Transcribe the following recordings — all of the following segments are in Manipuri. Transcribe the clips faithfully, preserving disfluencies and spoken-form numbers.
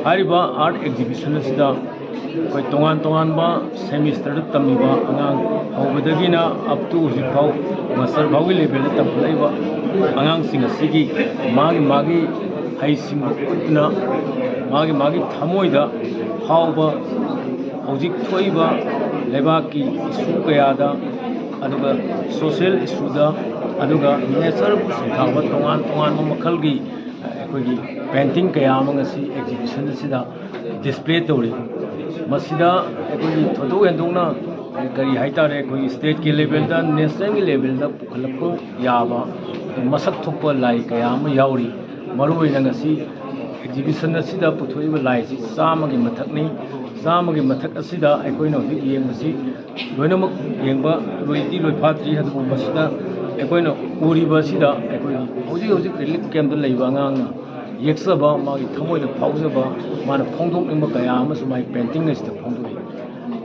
ꯍꯥꯏꯔꯤꯕ art exhibition ꯑꯁꯤꯗ ꯑꯩꯈꯣꯏ ꯇꯣꯉꯥꯟ ꯇꯣꯉꯥꯟꯕ semesterꯗ ꯇꯝꯃꯤꯕ ꯑꯉꯥꯡ, ꯍꯧꯕꯗꯒꯤꯅ up to ꯍꯧꯖꯤꯛ ꯐꯥꯎ master ꯐꯥꯎꯒꯤ levelꯗ ꯇꯝꯈꯠꯂꯛꯏꯕ ꯑꯉꯥꯡꯁꯤꯡ ꯑꯁꯤꯒꯤ ꯃꯥꯒꯤ ꯃꯥꯒꯤ ꯍꯩꯁꯤꯡꯕ ꯎꯠꯇꯨꯅ, ꯃꯥꯒꯤ ꯃꯥꯒꯤ ꯊꯃꯣꯏꯗ ꯐꯥꯎꯕ ꯍꯧꯖꯤꯛ ꯊꯣꯛꯏꯕ ꯂꯩꯕꯥꯛꯀꯤ issue ꯀꯌꯥꯗ, ꯑꯗꯨꯒ social issueꯗ, ꯑꯗꯨꯒ natureꯕꯨ ꯁꯤꯊꯕ ꯇꯣꯉꯥꯟ ꯇꯣꯉꯥꯟꯕ ꯃꯈꯜꯒꯤ ꯑꯩꯈꯣꯏꯒꯤ painting ꯀꯌꯥ ꯑꯃ ꯉꯁꯤ exhibition ꯑꯁꯤꯗ display ꯇꯧꯔꯤ꯫ ꯃꯁꯤꯗ ꯑꯩꯈꯣꯏꯒꯤ ꯊꯣꯏꯗꯣꯛ ꯍꯦꯟꯗꯣꯛꯅ ꯀꯔꯤ ꯍꯥꯏꯇꯥꯔꯦ, ꯑꯩꯈꯣꯏꯒꯤ stateꯀꯤ levelꯗ, nationalꯒꯤ levelꯗ ꯄꯨꯈꯠꯂꯛꯄ ꯌꯥꯕ ꯃꯁꯛ ꯊꯣꯛꯄ ꯂꯥꯏ ꯀꯌꯥ ꯑꯃ ꯌꯥꯎꯔꯤ꯫ ꯃꯔꯨꯑꯣꯏꯅ ꯉꯁꯤ exhibition ꯑꯁꯤꯗ ꯄꯨꯊꯣꯛꯏꯕ ꯂꯥꯏꯁꯤ ꯆꯥꯝꯃꯒꯤ ꯃꯊꯛꯅꯤ꯫ ꯆꯥꯝꯃꯒꯤ ꯃꯊꯛ ꯑꯁꯤꯗ ꯑꯩꯈꯣꯏꯅ ꯍꯧꯖꯤꯛ ꯌꯦꯡꯕꯁꯤ ꯂꯣꯏꯅꯃꯛ ꯌꯦꯡꯕ ꯂꯣꯏꯗꯤ ꯂꯣꯏꯐꯥꯠꯇ꯭ꯔꯤ꯫ ꯑꯗꯨꯕꯨ ꯃꯁꯤꯗ ꯑꯩꯈꯣꯏꯅ ꯎꯔꯤꯕ ꯑꯁꯤꯗ ꯑꯩꯈꯣꯏꯒꯤ ꯍꯧꯖꯤꯛ ꯍꯧꯖꯤꯛ relief campꯇ ꯂꯩꯕ ꯑꯉꯥꯡꯅ ꯌꯦꯛꯆꯕ, ꯃꯥꯒꯤ ꯊꯃꯣꯏꯗ ꯐꯥꯎꯖꯕ, ꯃꯥꯅ ꯐꯣꯡꯗꯣꯛꯅꯤꯡꯕ ꯀꯌꯥ ꯑꯃꯁꯨ ꯃꯥꯒꯤ painting ꯑꯁꯤꯗ ꯐꯣꯡꯗꯣꯛꯏ꯫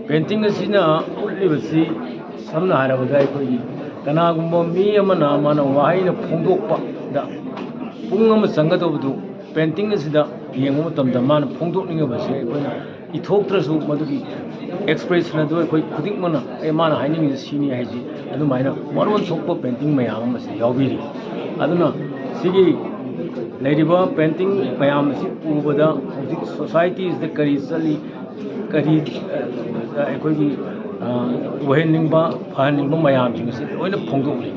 Painting ꯑꯁꯤꯅ ꯎꯠꯂꯤꯕꯁꯤ ꯁꯝꯅ ꯍꯥꯏꯔꯕꯗ ꯑꯩꯈꯣꯏꯒꯤ ꯀꯅꯥꯒꯨꯝꯕ ꯃꯤ ꯑꯃꯅ ꯃꯥꯅ ꯋꯥꯍꯩꯅ ꯐꯣꯡꯗꯣꯛꯄꯗ ꯄꯨꯡ ꯑꯃ ꯆꯪꯒꯗꯧꯕꯗꯨ painting ꯑꯁꯤꯗ ꯌꯦꯡꯕ ꯃꯇꯝꯗ ꯃꯥꯅ ꯐꯣꯡꯗꯣꯛꯅꯤꯡꯉꯤꯕꯁꯦ ꯑꯩꯈꯣꯏꯅ ꯏꯊꯣꯛꯇ꯭ꯔꯁꯨ ꯃꯗꯨꯒꯤ expression ꯑꯗꯨ ꯑꯩꯈꯣꯏ ꯈꯨꯗꯤꯡꯃꯛꯅ "ꯑꯦ, ꯃꯥꯅ ꯍꯥꯏꯅꯤꯡꯉꯤꯁꯤ ꯁꯤꯅꯤ" ꯍꯥꯏꯁꯤ ꯑꯗꯨꯃꯥꯏꯅ ꯃꯔꯣꯟ ꯊꯣꯛꯄ painting ꯃꯌꯥꯝ ꯑꯃꯁꯨ ꯌꯥꯎꯕꯤꯔꯤ꯫ ꯑꯗꯨꯅ ꯁꯤꯒꯤ ꯂꯩꯔꯤꯕ painting ꯃꯌꯥꯝ ꯑꯁꯤ ꯎꯕꯗ ꯍꯧꯖꯤꯛ societyꯁꯤꯗ ꯀꯔꯤ ꯆꯠꯂꯤ, ꯀꯔꯤ, ꯑ, ꯑꯩꯈꯣꯏꯒꯤ, ꯑ, ꯑꯣꯏꯍꯟꯅꯤꯡꯕ, ꯐꯍꯟꯅꯤꯡꯕ ꯃꯌꯥꯝꯁꯤꯡ ꯑꯁꯤ ꯂꯣꯏꯅ ꯐꯣꯡꯗꯣꯛꯂꯤ꯫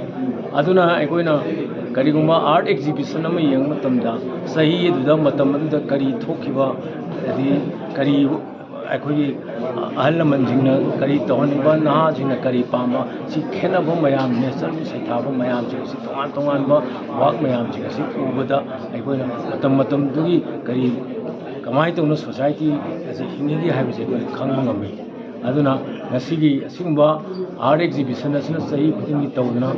ꯑꯗꯨꯅ ꯑꯩꯈꯣꯏꯅ ꯀꯔꯤꯒꯨꯝꯕ art exhibition ꯑꯃ ꯌꯦꯡꯕ ꯃꯇꯝꯗ ꯆꯍꯤ ꯑꯗꯨꯗ, ꯃꯇꯝ ꯑꯗꯨꯗ ꯀꯔꯤ ꯊꯣꯛꯈꯤꯕ, ꯑꯗꯒꯤ ꯀꯔꯤ ꯑꯩꯈꯣꯏꯒꯤ ꯑꯍꯜ ꯂꯃꯟꯁꯤꯡꯅ ꯀꯔꯤ ꯇꯧꯍꯟꯅꯤꯡꯕ, ꯅꯍꯥꯁꯤꯡꯅ ꯀꯔꯤ ꯄꯥꯝꯕ, ꯁꯤ ꯈꯦꯠꯅꯕ ꯃꯌꯥꯝ, ꯅꯦꯆꯔꯒꯤ ꯁꯩꯊꯥꯕ ꯃꯌꯥꯝꯁꯤꯡ ꯑꯁꯤ, ꯇꯣꯉꯥꯟ ꯇꯣꯉꯥꯟꯕ ꯋꯥꯛ ꯃꯌꯥꯝꯁꯤꯡ ꯑꯁꯤ ꯎꯕꯗ ꯑꯩꯈꯣꯏꯅ ꯃꯇꯝ ꯃꯇꯝꯗꯨꯒꯤ ꯀꯔꯤ, ꯀꯃꯥꯏꯅ ꯇꯧꯅ ꯁꯣꯁꯥꯏꯇꯤ ꯑꯁꯤ ꯍꯤꯡꯉꯤꯒꯦ ꯍꯥꯏꯕꯁꯤ ꯑꯩꯈꯣꯏꯅ ꯈꯪꯕ ꯉꯝꯃꯤ꯫ ꯑꯗꯨꯅ ꯉꯁꯤꯒꯤ ꯑꯁꯤꯒꯨꯝꯕ ꯑꯥꯔꯠ ꯑꯦꯛꯖꯤꯕꯤꯁꯟ ꯑꯁꯤꯅ ꯆꯍꯤ ꯈꯨꯗꯤꯡꯒꯤ ꯇꯧꯗꯨꯅ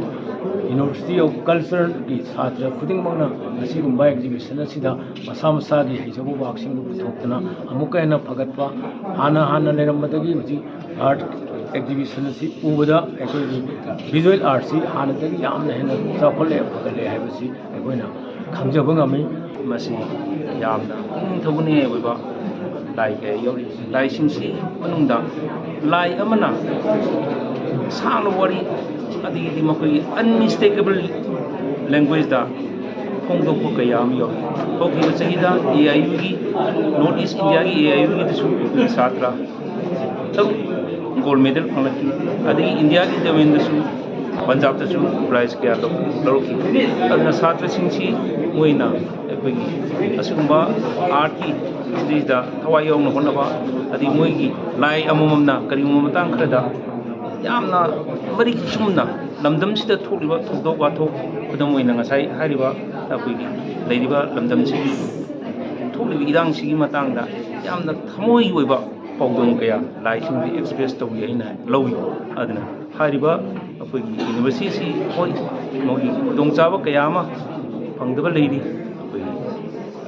University of Cultureꯒꯤ ꯁꯥꯇ꯭ꯔ ꯈꯨꯗꯤꯡꯃꯛꯅ ꯑꯁꯤꯒꯨꯝꯕ ꯑꯦꯛꯖꯤꯕꯤꯁꯟ ꯑꯁꯤꯗ ꯃꯁꯥ ꯃꯁꯥꯒꯤ ꯍꯩꯖꯕ ꯋꯥꯛꯁꯤꯡꯗꯨ ꯄꯨꯊꯣꯛꯇꯨꯅ ꯑꯃꯨꯛꯀ ꯍꯦꯟꯅ ꯐꯒꯠꯄ, ꯍꯥꯟꯅ ꯍꯥꯟꯅ ꯂꯩꯔꯝꯕꯗꯒꯤ ꯍꯧꯖꯤꯛ ꯑꯥꯔꯠ ꯑꯦꯛꯖꯤꯕꯤꯁꯟ ꯑꯁꯤ ꯎꯕꯗ ꯑꯩꯈꯣꯏꯒꯤ ꯚꯤꯖꯨꯋꯦꯜ ꯑꯥꯔꯠꯁꯤ ꯍꯥꯟꯅꯗꯒꯤ ꯌꯥꯝꯅ ꯍꯦꯟꯅ ꯆꯥꯎꯈꯠꯂꯦ, ꯐꯒꯠꯂꯦ ꯍꯥꯏꯕꯁꯤ ꯑꯩꯈꯣꯏꯅ ꯈꯪꯖꯕ ꯉꯝꯃꯤ꯫ ꯃꯁꯤ ꯌꯥꯝꯅ ꯄꯨꯛꯅꯤꯡ ꯊꯧꯒꯠꯅꯤꯡꯉꯥꯏ ꯑꯣꯏꯕ ꯂꯥꯏ ꯀꯌꯥ ꯌꯥꯎꯔꯤ꯫ ꯂꯥꯏꯁꯤꯡꯁꯤ ꯃꯅꯨꯡꯗ ꯂꯥꯏ ꯑꯃꯅ ꯁꯥꯡꯂꯕ ꯋꯥꯔꯤ, ꯑꯗꯒꯤꯗꯤ ꯃꯈꯣꯏꯒꯤ unmistakable languageꯗ ꯐꯣꯡꯗꯣꯛꯄ ꯀꯌꯥ ꯑꯃ ꯌꯥꯎꯏ꯫ ꯍꯧꯈꯤꯕ ꯆꯍꯤꯗ A I Uꯒꯤ, North East Indiaꯒꯤ A I Uꯒꯤꯗꯁꯨ ꯑꯩꯈꯣꯏꯒꯤ ꯁꯥꯇ꯭ꯔ ꯇꯔꯨꯛ ꯒꯣꯜ ꯃꯦꯗꯜ ꯐꯪꯂꯛꯈꯤ꯫ ꯑꯗꯒꯤ ꯏꯟꯗꯤꯌꯥꯒꯤ ꯂꯦꯚꯦꯜꯗꯁꯨ ꯄꯟꯖꯥꯕꯇꯁꯨ ꯄ꯭ꯔꯥꯏꯖ ꯀꯌꯥ ꯂꯧ-, ꯂꯧꯔꯛꯈꯤ꯫ ꯑꯗꯨꯅ ꯁꯥꯇ꯭ꯔꯁꯤꯡꯁꯤ ꯃꯣꯏꯅ ꯑꯩꯈꯣꯏꯒꯤ ꯑꯁꯤꯒꯨꯝꯕ ꯑꯥꯔꯠꯀꯤ ꯁꯤꯗꯩꯁꯤꯗ ꯊꯋꯥꯏ ꯌꯥꯎꯅ ꯍꯣꯠꯅꯕ, ꯑꯗꯒꯤ ꯃꯣꯏꯒꯤ ꯂꯥꯏ ꯑꯃꯃꯝꯅ ꯀꯔꯤꯒꯨꯝꯕ ꯃꯇꯥꯡ ꯈꯔꯗ ꯌꯥꯝꯅ ꯃꯔꯤꯛ ꯆꯨꯝꯅ ꯂꯝꯗꯝꯁꯤꯗ ꯊꯣꯛꯂꯤꯕ ꯊꯧꯗꯣꯛ ꯋꯥꯊꯣꯛ, ꯈꯨꯗꯝ ꯑꯣꯏꯅ ꯉꯁꯥꯏ ꯍꯥꯏꯔꯤꯕ ꯑꯩꯈꯣꯏꯒꯤ ꯂꯩꯔꯤꯕ ꯂꯝꯗꯝꯁꯤꯒꯤ ꯊꯣꯛꯂꯤꯕ ꯏꯔꯥꯡꯁꯤꯒꯤ ꯃꯇꯥꯡꯗ ꯌꯥꯝꯅ ꯊꯃꯣꯏꯒꯤ ꯑꯣꯏꯕ ꯄꯥꯎꯗꯝ ꯀꯌꯥ ꯂꯥꯏꯁꯤꯡꯗ ꯑꯦꯛꯁꯄ꯭ꯔꯦꯁ ꯇꯧꯏ ꯍꯥꯏꯅ ꯂꯧꯏ꯫ ꯑꯗꯨꯅ ꯍꯥꯏꯔꯤꯕ ꯑꯩꯈꯣꯏꯒꯤ ꯌꯨꯅꯤꯚꯔꯁꯤꯇꯤꯁꯤ ꯍꯣꯏ, ꯃꯣꯏꯒꯤ ꯈꯨꯗꯣꯡꯆꯥꯕ ꯀꯌꯥ ꯑꯃ ꯐꯪꯗꯕ ꯂꯩꯔꯤ꯫ ꯑꯩꯈꯣꯏꯒꯤ,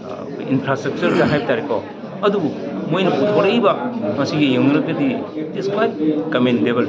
ꯑ, ꯑꯩꯈꯣꯏ ꯏꯟꯐ꯭ꯔꯥꯁ꯭ꯇ꯭ꯔꯛꯆꯔꯗ ꯍꯥꯏꯕ ꯇꯥꯔꯦꯀꯣ, ꯑꯗꯨꯕꯨ ꯃꯣꯏꯅ ꯄꯨꯊꯣꯔꯛꯏꯕ ꯃꯁꯤꯒꯤ ꯌꯦꯡꯅꯔꯒꯗꯤ it is quite commendable꯫